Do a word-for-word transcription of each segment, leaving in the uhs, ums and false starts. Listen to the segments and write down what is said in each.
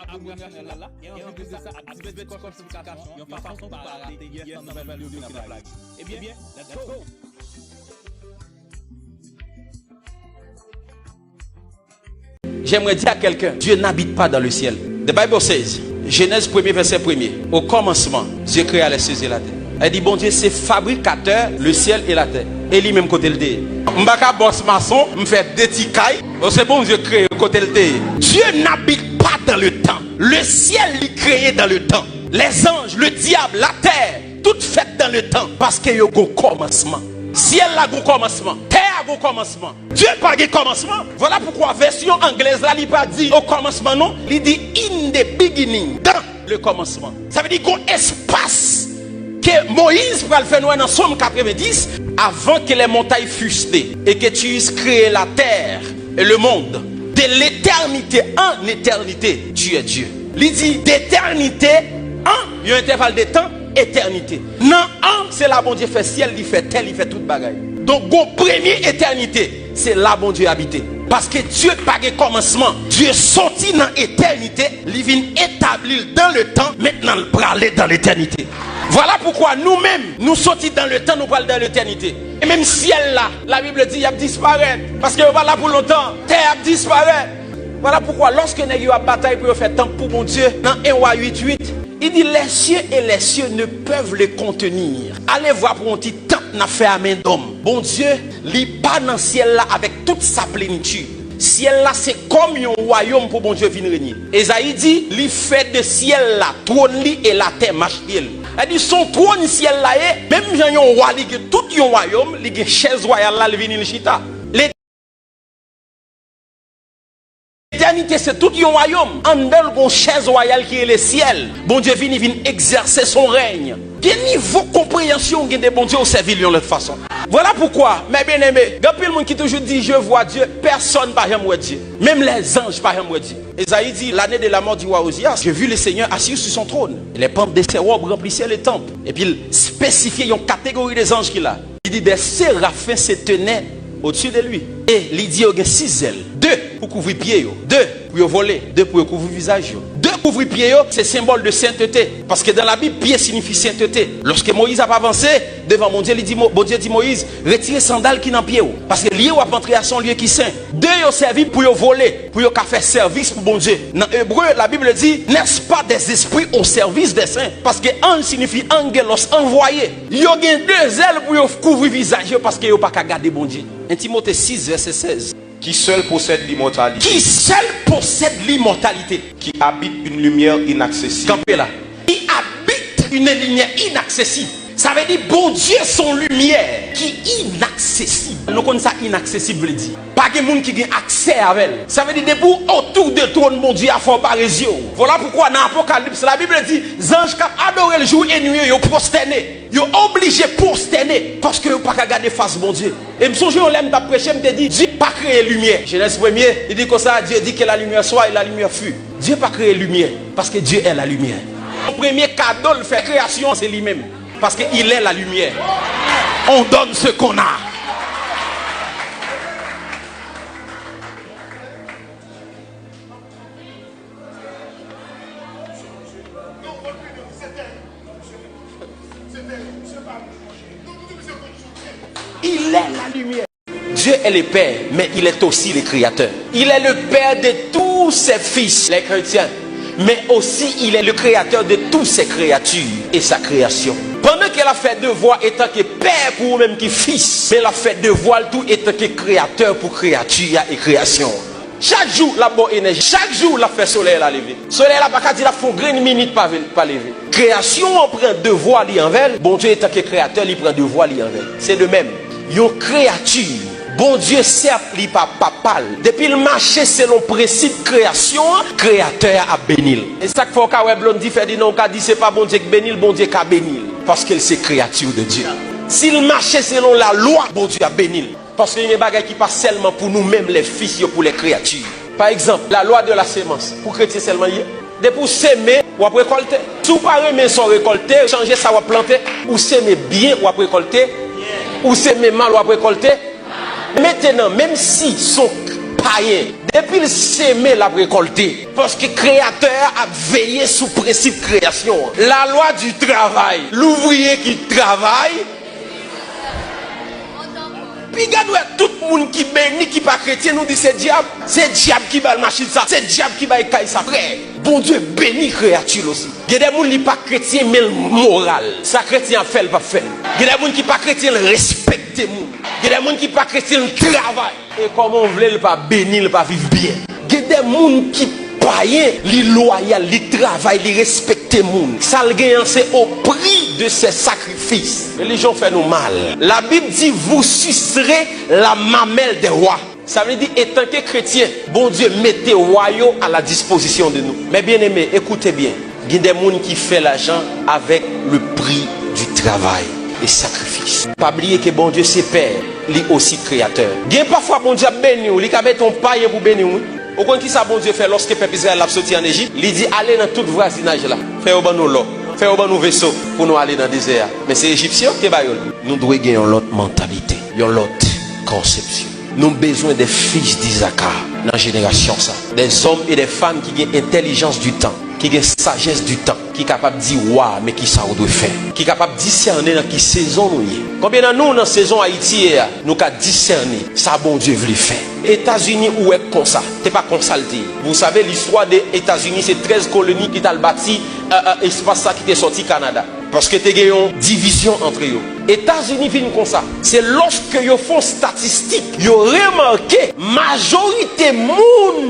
Abonasyon la, e anplis de sa, aktive ti klòch notifikasyon, yon fason pou pa rate yès nan nouvèl videyo ki n ap lage. Ebyen, let's go! J'aimerais dire à quelqu'un, Dieu n'habite pas dans le ciel. The Bible says, Genèse premier, verset premier, au commencement, Dieu créa les cieux et la terre. Li di, Bondye se fabrikatè le ciel et la terre. E li menm kote l te ye. M pa ka bòs mason, m fè de ti kay. O, se Bondye k kreye kote l te ye. Dieu n'habite pas dans le temps. Le ciel, li kreye dans le temps. Les anges, le diable, la terre, tout fèt dans le temps. Paske yo gon kòmansman. Syèl la gon kòmansman. Tè a gon kòmansman. Dieu pa gen kòmansman. Voilà pourquoi version anglaise la, li pa di au commencement non, li di in the beginning, dans le commencement. Sa vle di gon espas ke Moyiz pral fè nou wè nan Sòm katrevendis, avant que les montagnes fussent et que tu eusses créé la terre et le monde, de l'éternité en éternité, tu es Dieu. Li di d'éternité en yon entèval de tan, etènite. Nan an, se la Bondye fè syèl, li fè tè, li fè tout bagay. Donk, gon premye etènite, se la Bondye abite. Paske Dye pa gen kòmansman. Dye soti nan etènite, li vin etabli l dans le temps, mentnan l prale dans l'éternité. Vwala poukwa nou menm, nou soti dans le temps, nou pral dans l'éternité. E menm syèl la, Labib di, y ap disparèt, paske yo pa la pou lontan. Tè ap disparèt. Vwala poukwa, lòske nèg yo ap batay pou yo fè tanp pou Bondye, nan en Wa uit uit, li di, les cieux et les cieux ne peuvent le contenir. Ale vwa pou yon ti tanp n ap fè a men dòm. Bondye, li pa nan syèl la avèk tout sa plenitid. Syèl la se kòm yon wayòm pou Bondye vin renye. Ezayi di, li fè de syèl la twòn li e latè mach pye l. Sa di, se yon twòn syèl la ye, menm jan yon wa li gen tout yon wayòm, li gen chèz wayal la, li vini, li chita. Letènite se tout yon wayòm. Anndan l gon chèz wayal ki rele syèl. Bondye vini, vin egzèse son rèy. Gen nivo konpreyansyon w gen de Bondye, w sèvi l yon lòt fason. Vwala poukwa, mes bien-aimés, gen anpil moun ki toujou di, je vois Dieu, pèsonn pa janm wè Dye. Menm lèzanj pa janm wè Dye. Ezayi di, l'année de la mort du roi Ozias, je vis le Seigneur assis sur son trône. Les pentes de ses robes remplissaient le temple. Epi l espesifye yon kategori de zanj ki la. Li di, des séraphins se tenaient au-dessus de lui. E li di yo gen sis zèl. De pou kouvri pye yo. De pou yo vole. De pou yo kouvri vizaj yo. De kouvri pye yo, se senbòl de senteté. Paske dans la Bible, pye siyifi senteté. Lòske Moyiz ap avanse devan Bondye, li di, Mo- Bondye di Moyiz, retire sandal ki nan pye w. Paske lye w ap antre a se yon lye ki sen. De yo sèvi pou yo vole, pou yo ka fè sèvis pou Bondye. Nan ebre, Labib di, n'est-ce pas des esprits au service des saints? Paske anj siyifi angelos, anvwaye. Yo gen de zèl pou yo kouvri vizaj yo paske yo pa ka gade Bondye. En Timote sis, vèsè sèz. Qui seul possède l'immortalité. Qui seul possède l'immortalité. Qui habite une lumière inaccessible. Kanpe la. Qui habite une lumière inaccessible. Sa vle di Bondye se yon limyè ki inaksesib. Nou konn sa inaksesib vle di. Pa gen moun ki gen aksè avè l. Sa vle di depi w otou de twòn Bondye a, fò w bare zye w. Vwala poukwa nan Apokalips, Labib di, zanj k ap adore l jou e nwi yo, yo pwostène. Yo oblije pwostène paske yo pa ka gade fas Bondye. E m sonje yon lè m t ap preche, m te di, Dye pa kreye limyè. Jenèz premye, li di konsa, Dieu dit que la lumière soit et la lumière fut. Dye pa kreye limyè, paske Dieu est la lumière. Premye kado l fè kreyasyon an se li menm, paske il est la lumière. On donne ce qu'on a. Il est la lumière. Dieu est le Père, mais il est aussi le Créateur. Il est le Père de tous ses fils, les chrétiens, mais aussi il est le Créateur de toutes ses créatures et sa création. Pandan ke l ap fè devwa etanke pè pou ou menm ki fis, men l ap fè devwa l tou etanke kreyatè pou kreyati a e kreyasyon an. Chak jou, l ap ba w enèji. Chak jou, l ap fè solèy la leve. Solèy la pa ka di l ap fè yon grenn minit pa ve-, pa leve. Kreyasyon an pran devwa li anvè l, Bondye etanke kreyatè, li pran devwa li anvè l. Se de menm. Yon kreyati, Bondye, sèt, li pa papa l. Depi l mache selon prensip kreyasyon an, kreyatè a ap beni l. E sa k fè w ka wè Blondedy Ferdinand, w ka di se pa Bondye k beni l, Bondye ka beni l. Paske l se kreyati de Dye. Si l mache selon lalwa, Bondye ap beni l. Paske gen bagay ki pa sèlman pou nou menm, les fils, yo pou les créatures. Pa egzanp, la loi de la semence, pou kretyen sèlman l ye. Depi w seme, w ap rekòlte. Si w pa renmen sa w rekòlte, chanje sa w ap plante. Ou seme byen, w ap rekòlte. Ou seme mal, w ap rekòlte. Mentenan, menm si s on payen, Depi l seme, l ap rekòlte. Paske Kreyatè a ap veye sou prensip kreyasyon an. La loi du travail. Louvriye ki travay, piga nou wè tout moun ki beni ki pa kretyen, nou di se dyab. Se dyab ki ba l machin sa, se dyab ki ba l kay sa. Frè, Bondye beni kreyati l osi. Gen de moun li pa kretyen, men l moral. Sa kretyen ap fè, l p ap fè l. Gen de moun ki pa kretyen, l respekte moun. Gen de moun ki pa kretyen, l travay. E kòman w vle l pa beni, l pa viv byen? Gen de moun ki payen, li lwayal, li travay, li respekte moun. Sa l genyen an se au prix de ses sacrifices. Relijyon fè nou mal. Labib di, vous sucerez la mamelle des rois. Sa vle di, etanke kretyen, Bondye mete wa yo à la disposition de nous. Mes bien-aimés, écoutez bien. Gen de moun ki fè lajan avec le prix du travail et sacrifice. Pa bliye ke Bondye se Pè, li osi Kreyatè. Gen pafwa Bondye ap beni w, li ka mete yon payen pou beni w, wi. Ou konn ki sa Bondye fè lòske pèp Izrayèl ap soti ann Ejip? Li di, "Ale nan tout vwazinaj la, fè yo ban nou lò, fè yo ban nou veso pou nou ale nan dezè a." Men se Ejipsyen yo ki te ba yo l. Nou dwe gen yon lòt mantalite, yon lòt konsepsyon. Nou bezwen de fis d'Isaacar nan jenerasyon sa. Des hommes et des femmes ki gen entèlijans du temps, ki gen sajès du temps, ki kapab di wa, men ki sa ou dwe fè. Ki kapab disène nan ki sezon nou ye. Konbyen nan nou nan sezon Ayiti ye a, nou ka disène sa Bondye vle fè? Etazini ou wè konsa, te pa konsa l te ye. Vous savez, l'histoire de États-Unis, se trèz koloni ki t al bati, euh, euh, espas sa ki te sòti Kanada. Paske te gen yon divizyon antre yo. Etazini vin konsa. Se lòske yo fè yon statistik, yo remake majorite moun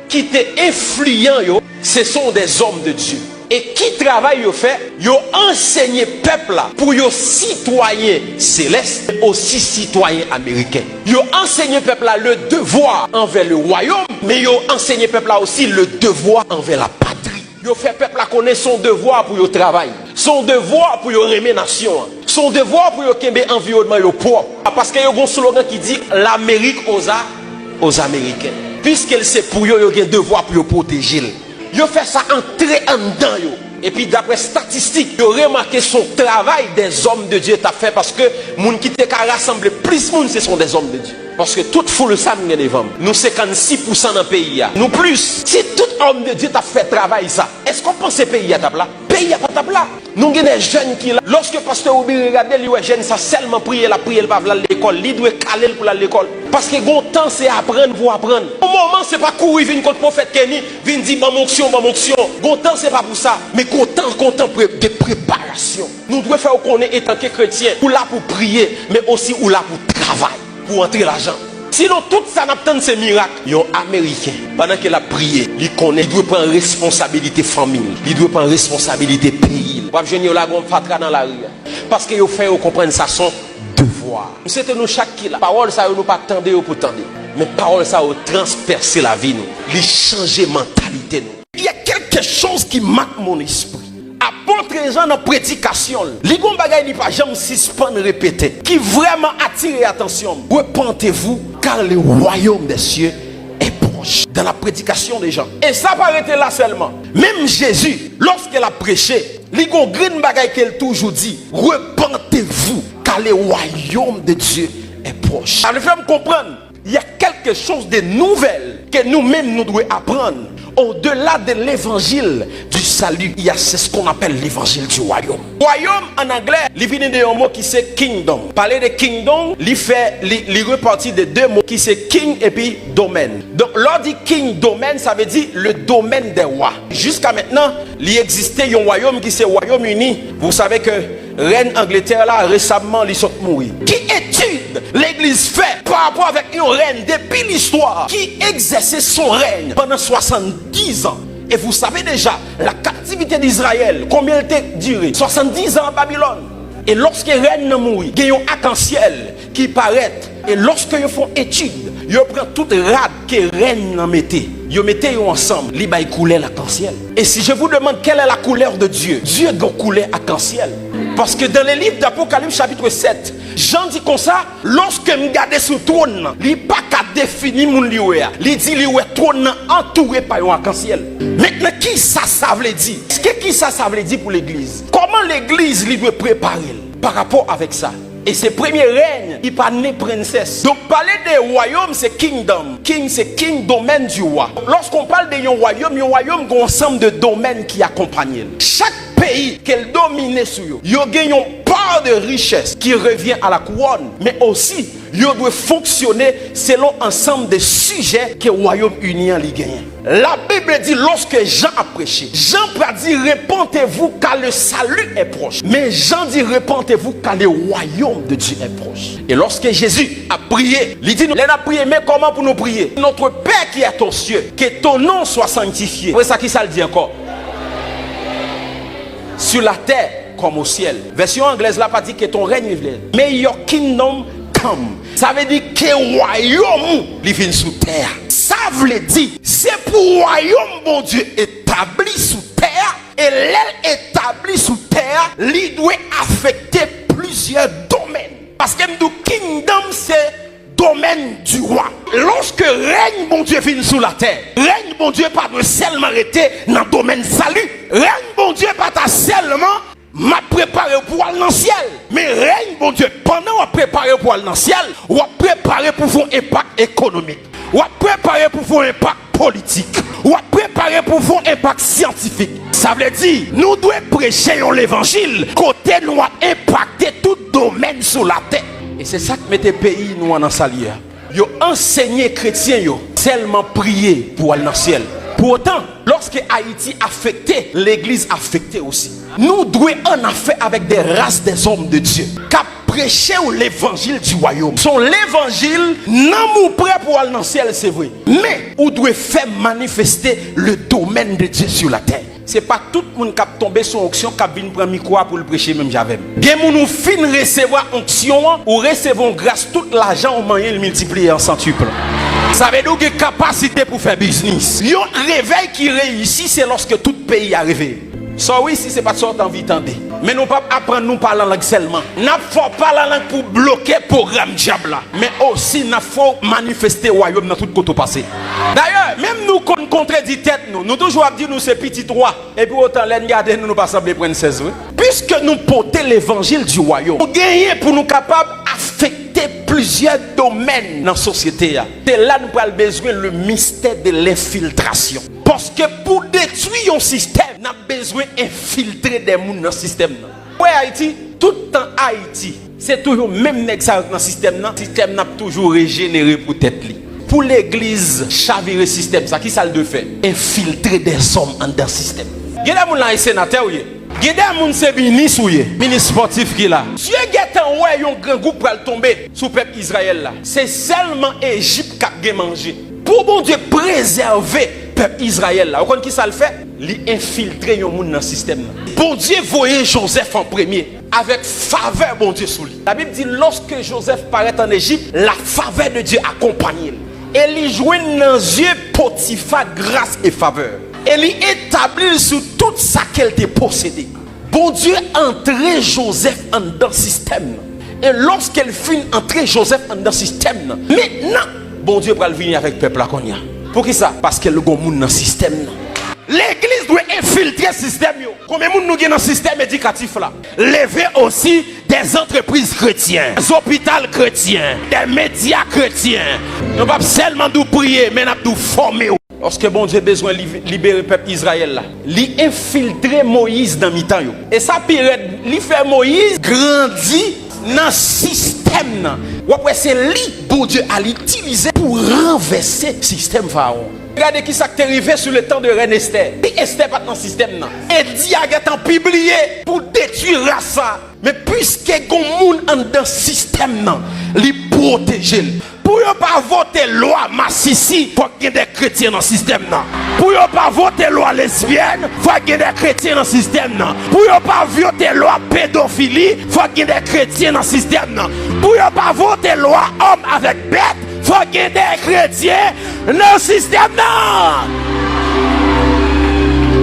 ki te enfliyan yo, ce sont des hommes de Dieu. E ki travay yo fè? Yo ansenye pèp la pou yo sitwayen selès, osi sitwayen ameriken. Yo ansenye pèp la le devwa anvè le wayòm, men yo ansenye pèp la osi le devwa anvè la patri. Yo fè pèp la konnen se yon devwa pou yo travay. Se yon devwa pou yo renmen nasyon an. Se yon devwa pou yo kenbe anviwònman yo pwòp. Paske yo gen yon slogan ki di, "L'Amérique aux A-, aux Américains." Piske l se pou yo, yo gen devwa pou yo pwoteje l. Yo fè sa antre anndan yo. Epi daprè statistik, yo remake se yon travay des hommes de Dieu t ap fè, paske moun ki te ka rasanble plis moun, se sont des hommes de Dieu. Paske tout foul sa m gen devan m, nou senkannsis pousan nan peyi a. Nou plis. Si tout homme de Dieu t ap fè travay sa, èske w panse peyi a t ap la? Peyi a pa t ap la. Nou gen de jèn ki la. Lòske pastè Oubiri gade, li wè jèn sa sèlman priye, l ap priye, l pa vle al lekòl. Li dwe kale l pou l al lekòl. Paske gon tan se aprann pou aprann. Yon moman se pa kouri vin kot pwofèt Kenny, vin di, "Ban m onksyon, ban m onksyon." Gon tan se pa pou sa. Men gon tan, gon tan pre-, de preparasyon. Nou dwe fè yo konnen etanke kretyen, ou la pou priye, men osi ou la pou travay, pou antre lajan. Sinon, tout sa n ap tann se mirak. Yon Ameriken, pandan ke l ap priye, li konnen li dwe pran responsabilite fanmi l, li dwe pran responsabilite peyi l. W ap jwenn yo lage yon fatra nan lari a. Paske yo fè yo konprann sa se yon devwa. M swete nou chak ki la, pawòl sa yo nou pa tande yo pou tande. Men pawòl sa yo transpèse lavi nou. Li chanje mantalite nou. Il y a quelque chose qui marque mon esprit. Apot Jan nan predikasyon l, li gon bagay li pa janm sispann repete, ki vrèman atire atansyon m. Repentez-vous, car le royaume des cieux est proche. Dans la prédication de Jean. E sa pa rete la sèlman. Menm Jezi, lòske l ap preche, li gon grenn bagay ke l toujou di, repentez-vous, car le royaume de Dieu est proche. Sa vle fè m konprann, il y a quelque chose de nouvel que nous-mêmes nous devons apprendre. Au-delà de l'évangile du salut, il y a, c'est ce qu'on appelle l'évangile du royaume. Wayòm, an anglè, li vini de yon mo ki se kingdom. Pale de kingdom, li fè, li, li repati de de mo ki se king epi domaine. Donk, lè w di king domaine, sa vle di le domaine des rois. Jusqu'à maintenant, li egziste yon wayòm ki se Wayòm Ini. Vous savez que Rèn Angletè la, resamman, li sot mouri. Ki etid legliz fè pa rapò avèk yon rèn depi listwa ki egzèse son rèn pandan swasanndizan? Et vous savez déjà, la captivité d'Israël, konbyen l te dire? Swasanndizan an Babilòn. E lòske rèn nan mouri, gen yon akansyèl ki parèt. E lòske yo fè yon etid, yo pran tout rad ke rèn nan mete, yo mete yo ansanm, li bay koulè lakansyèl. Et si je vous demande quelle est la couleur de Dieu, Dieu gen koulè akansyèl. Paske dans le livre d'Apocalypse chapitre sept, Jan di konsa, lòske m gade sou twòn nan, li pa ka defini moun li wè a. Li di li wè twòn nan antoure pa yon akansyèl. Mentnan, ki sa sa vle di? Èske ki sa sa vle di pou legliz? Kòman legliz li dwe prepare l pa rapò avèk sa? E se premye rèn, li pa nen prensès. Donk, pale de wayòm, se kingdom. King, se king, domaine du roi. Lorsqu'on parle de yon wayòm, yon wayòm gen yon ansanm de domèn ki akonpanye l. Chak peyi ke l domine sou yo, yo gen yon part de richesse qui revient à la couronne, men osi, yo dwe fonksyone selon ansanm de sijè ke Wayòm Ini an li genyen. La Bible dit, lorsque Jean a prêché, Jean pa di, repentez-vous car le salut est proche. Men Jan di, repentez-vous car le royaume de Dieu est proche. E lorsque Jésus a priye, li di nou, lè n ap priye, men kòman pou nou priye? Notre Père qui est aux cieux, que ton nom soit sanctifié. Apre sa, ki sa l di ankò? Sur la terre comme au ciel. Vèsyon anglèz la pa di que ton règne vienne, mais your kingdom come. Sa vle di ke wayòm ou li vin sou tè a. Sa vle di, se pou wayòm Bondye etabli sou tè a, e lè l etabli sou tè a, li dwe afekte plizyè domèn. Paske m di w, kingdom se domaine du roi. Lorsque règne Bondye vin sou latè, règne Bondye pa dwe sèlman rete nan domèn sali. Règne Bondye pa ta sèlman, m ap prepare w pou w al nan syèl. Men règne Bondye, pandan w ap prepare w pou w al nan syèl, w ap prepare pou fè yon enpak ekonomik. W ap prepare pou fè yon enpak politik. W ap prepare pou fè yon enpak syantifik. Sa vle di, nou dwe preche yon levanjil kote nou ap enpakte tout domèn sou latè. E se sa k mete peyi nou an nan sa l ye a. Yo ansenye kretyen yo sèlman priye pou al nan syèl. Pou otan, lòske Ayiti afekte, legliz afekte osi. Nou dwe annafè avèk de ras de zòm de Dye k ap preche w levanjil di wayòm. Se yon levanjil, nanm ou prè pou al nan syèl, se vre. Men, ou dwe fè manifeste le domaine de Dieu sur la terre. Se pa tout moun k ap tonbe sou onksyon k ap vin pran mikwo a pou l preche menm jan avè m. Gen moun ou fin resevwa onksyon an, ou resevwa yon gras, tout lajan ou manyen l miltipliye an santwip. Sa vle di w gen kapasite pou fè biznis. Yon revèy ki reyisi se lòske tout peyi a reveye. Sa w isi se pa t sa w t anvi tande. Men nou p ap aprann nou pale an lang sèlman. N ap fè w pale an lang pou bloke pwogram dyab la. Men osi n ap fè w manifeste wayòm nan tout kote w pase. Dayè, menm nou konn kontredi tèt nou. Nou toujou ap di nou se pitit wa. Epi otan lè n gade nou, nou pa sanble prensès vre. Piske nou pote levanjil di wayòm, nou genyen pou nou kapab afekte plizyè domèn nan sosyete a. Se la n pral bezwen le mystère de l'infiltration. Paske pou detwi yon sistèm, n ap bezwen enfiltre de moun nan sistèm nan. Ou wè Ayiti, tout tan Ayiti, se toujou menm nèg sa yo k nan sistèm nan, sistèm nan ap toujou rejenere pou tèt li. Pou legliz chavire sistèm sa, ki sa l dwe fè? Enfiltre de zòm anndan sistèm. Gen de moun la e senatè w ye. Gen de moun se minis ou ye, minis spòtif ki la. Dye gentan wè yon grangou pral tonbe sou pèp Izrayèl la. Se sèlman Ejip k ap gen manje. Pou Bondye prezève pèp Izrayèl la, ou konn ki sa l fè? Li enfiltre yon moun nan sistèm nan. Bondye voye Jozèf an premye avèk favè Bondye sou li. Labib di, lorsque Joseph paraît en Égypte, la faveur de Dieu accompagne l. E li jwenn nan zye Potifa gras e favè. E li etabli l sou tout sa ke l te posede. Bondye antre Jozèf anndan sistèm nan. E lòske l fin antre Jozèf anndan sistèm nan, mentnan, Bondye pral vini avèk pèp la kounye a. Poukisa? Paske l gon moun nan sistèm nan. Legliz dwe enfiltre sistèm yo. Konbyen moun nou gen nan sistèm edikatif la? Leve osi de zantrepriz kretyen, zopital kretyen, de medya kretyen. Nou p ap sèlman di w priye, men n ap di w fòme w. Lòske Bondye bezwen li-, libere pèp Izrayèl la, li enfiltre Moyiz nan mitan yo. E sa pi rèd, li fè Moyiz grandi nan sistèm nan. W ap wè se li Bondye al itilize pou ranvèse sistèm Farawon. Gade ki sa k te rive sou le tan de rèn Estè. Estè pa t nan sistèm nan. Edi a gentan pibliye pou detwi ras sa. Men piske gon moun anndan sistèm nan, li pwoteje l. Pou yo pa vote lwa masisi, fòk gen de kretyen nan sistèm nan. Pou yo pa vote lwa lesbyèn, fòk gen de kretyen nan sistèm nan. Pou yo pa vote lwa pedofili, fòk gen de kretyen nan sistèm nan. Pou yo pa vote lwa òm avèk bèt, fòk gen de kretyen nan sistèm nan.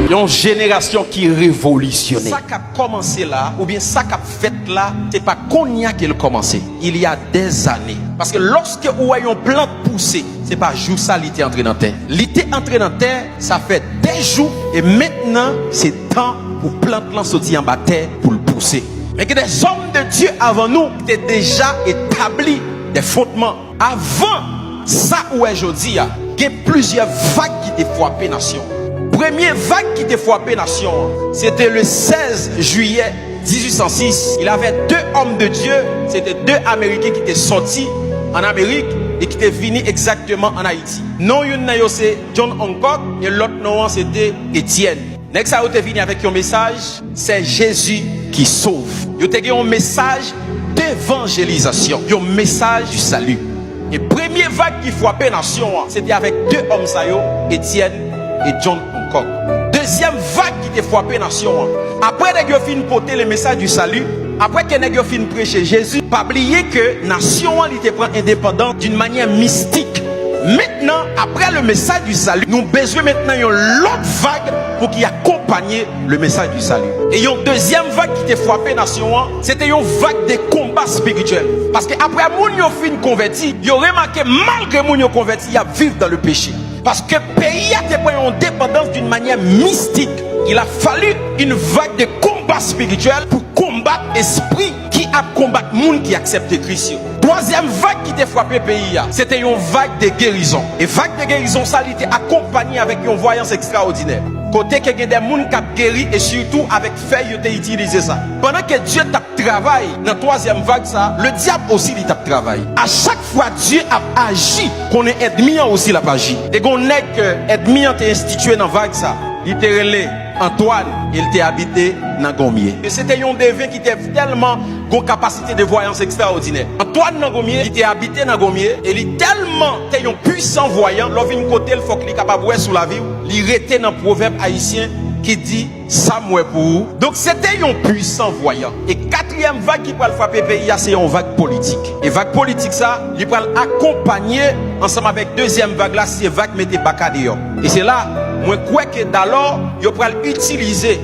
Yon jenerasyon ki revolisyone. Sa k ap kòmanse la, oubyen sa k ap fèt la, se pa kounye a ke l kòmanse. Il y a des années. Paske lòske ou wè yon plant pouse, se pa jou sa li te antre nan tè. Li te antre nan tè, sa fè de jou, e mentnan, se tan pou plant lan soti anba tè pou l pouse. Men gen des hommes de Dieu avan nou ki te deja etabli des fondements. Avan sa ou wè jodi a, gen plizyè vag ki te frape nasyon an. Premye vag ki te frape nasyon an, se te le sèz jiyè dizuit san sis. Il y avait deux hommes de Dieu, se te de Ameriken ki te sòti ann Amerik e ki te vini egzakteman ann Ayiti. Non youn nan yo se John Hancock e lòt non an se te Etienne. Nèg sa yo te vini avèk yon mesaj, c'est Jésus qui sauve. Yo te gen yon mesaj devanjelizasyon, yon mesaj du salut. E premye vag ki frape nasyon an, se te avèk de òm sa yo, Etienne e John Hancock. Dezyèm vag ki te frape nasyon an, apre nèg yo fin pote le message du salut, apre ke nèg yo fin preche Jezi, pa bliye ke nasyon an li te pran endepandans d'une manière mystique. Mentnan, apre le message du salut, nou bezwen mentnan yon lòt vag pou ki akonpanye le message du salut. E yon dezyèm vag ki te frape nasyon an, se te yon vag de konba espirityèl. Paske apre moun yo fin konvèti, yo remake malgre moun yo konvèti, y ap viv dans le péché. Paske peyi a te pran yon depandans d'une manière mystique. Il a fallu une vague de combat spirituel pou konbat espri ki ap konbat moun ki aksepte Kris yo. Twazyèm vag ki te frape peyi a, se te yon vag de gerizon. E vag de gerizon sa, li te akonpanye avèk yon vwayans ekstraòdinè. Kote ke gen de moun k ap geri e sitou avèk fèy yo te itilize sa. Pandan ke Dye t ap travay nan twazyèm vag sa, le dyab osi li t ap travay. A chak fwa Dye ap aji, konnen ènmi an osi l ap aji. Te gen yon nèg ke ènmi an te enstitye nan vag sa. Li te rele Antoine, e l te abite nan Gonmye. E se te yon deven ki te tèlman gon kapasite de vwayans ekstraòdinè. Antoine nan Gonmye, li te abite nan Gonmye, e li tèlman te yon pwisan vwayan, lè w vin kote l, fòk li kapab wè sou lavi w. Li rete nan pwovèb ayisyen ki di, sa m wè pou ou. Donk, se te yon pwisan vwayan. E katriyèm vag ki pral frape peyi a, se yon vag politik. E vag politik sa, li pral akonpanye ansanm avèk dezyèm vag la, se vag mete baka deyò. E se la, mwen kwè ke dalò, yo pral itilize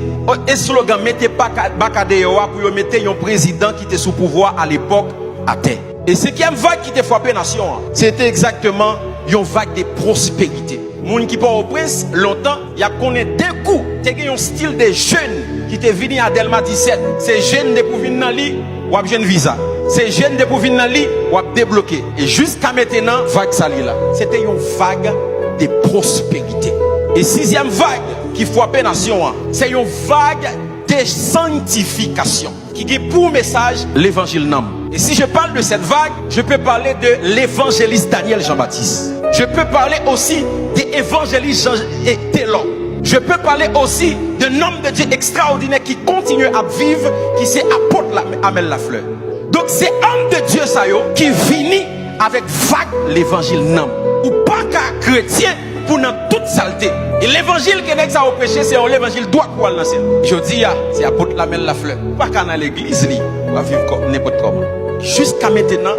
eslogan mete baka, baka deyò a pou yo mete yon prezidan ki te sou pouvwa alepòk atè. E senkyèm vag ki te frape nasyon an, se te egzakteman yon vag de pwosperite. Moun ki Pòtoprens, lontan, y ap konnen de kou, te gen yon stil de jèn ki te vini a Dèlma disèt. Se jèn depi w vin nan li, w ap jwenn viza. Se jèn depi w vin nan li, w ap debloke. E jiska mentenan, vag sa li la. Se te yon vag de pwosperite. E sizyèm vag ki frape nasyon an, se yon vag de sanntifikasyon ki gen pou mesaj levanjil nanm. Et si je parle de cette vague, je peux parler de l'évangéliste Daniel Jean-Baptiste. Je peux parler aussi de évangéliste Jean et Taylor. Je peux parler aussi d'un homme de Dieu extraordinaire ki kontinye ap viv, ki se apot la, Amel Lafleur. Donk, se òm de Dye sa yo ki vini avèk vag levanjil nanm. Ou pa ka kretyen pou nan tout salte. E levanjil ke nèg sa yo preche, se yon levanjil dwat pou al nan syèl. Jodi a, se apot Lamèl Laflè. Ou pa ka nan legliz li, w ap viv kò-, nenpòt kòman. Jiska mentenan,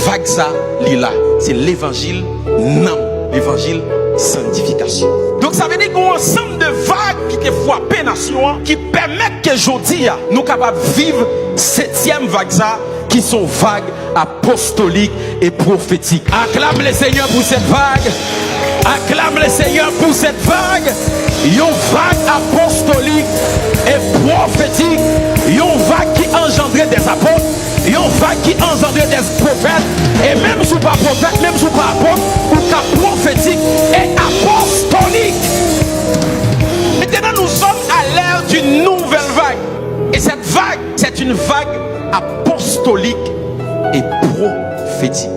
vag sa, li la. Se levanjil nanm, levanjil sanntifikasyon. Donk, sa vle di gen yon ansanm de vag ki te frape nasyon an, ki pèmèt ke jodi a, nou kapab viv setyèm vag sa, ki se yon vag apostolik e pwofetik. Acclame le Seigneur pour cette vague. Acclame le Seigneur pour cette vague. Yon vag apostolik e pwofetik. Yon vag ki anjandre des apôtres. Yon vag ki anjandre des pwofèt. E menm si w pa pwofèt, menm si w pa apot, ou ka pwofetik e apostolik. Maintenant, nous sommes à l'ère d'une nouvelle vague. Et cette vague, c'est une vague apostolique et prophétique.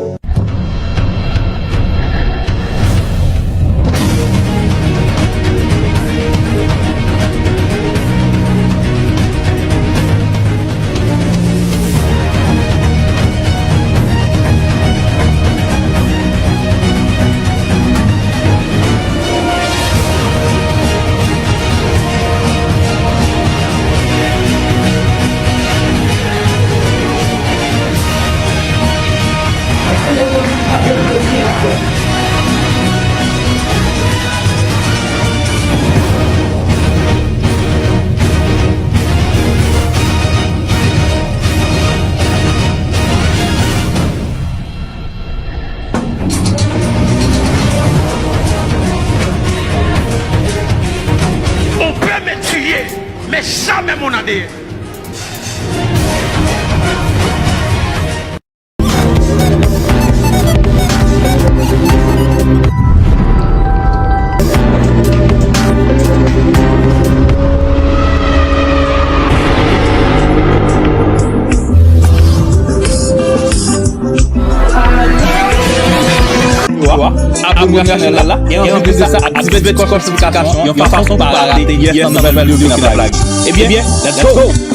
On peut me tuer, mais jamais mon A D N. moun rasyonèl la, e anplis de sa, ap divèti kò fòtifikasyon, yon fason pou pa rate yès nan nouvèl videyo ki nan plage. Ebyen, let's go!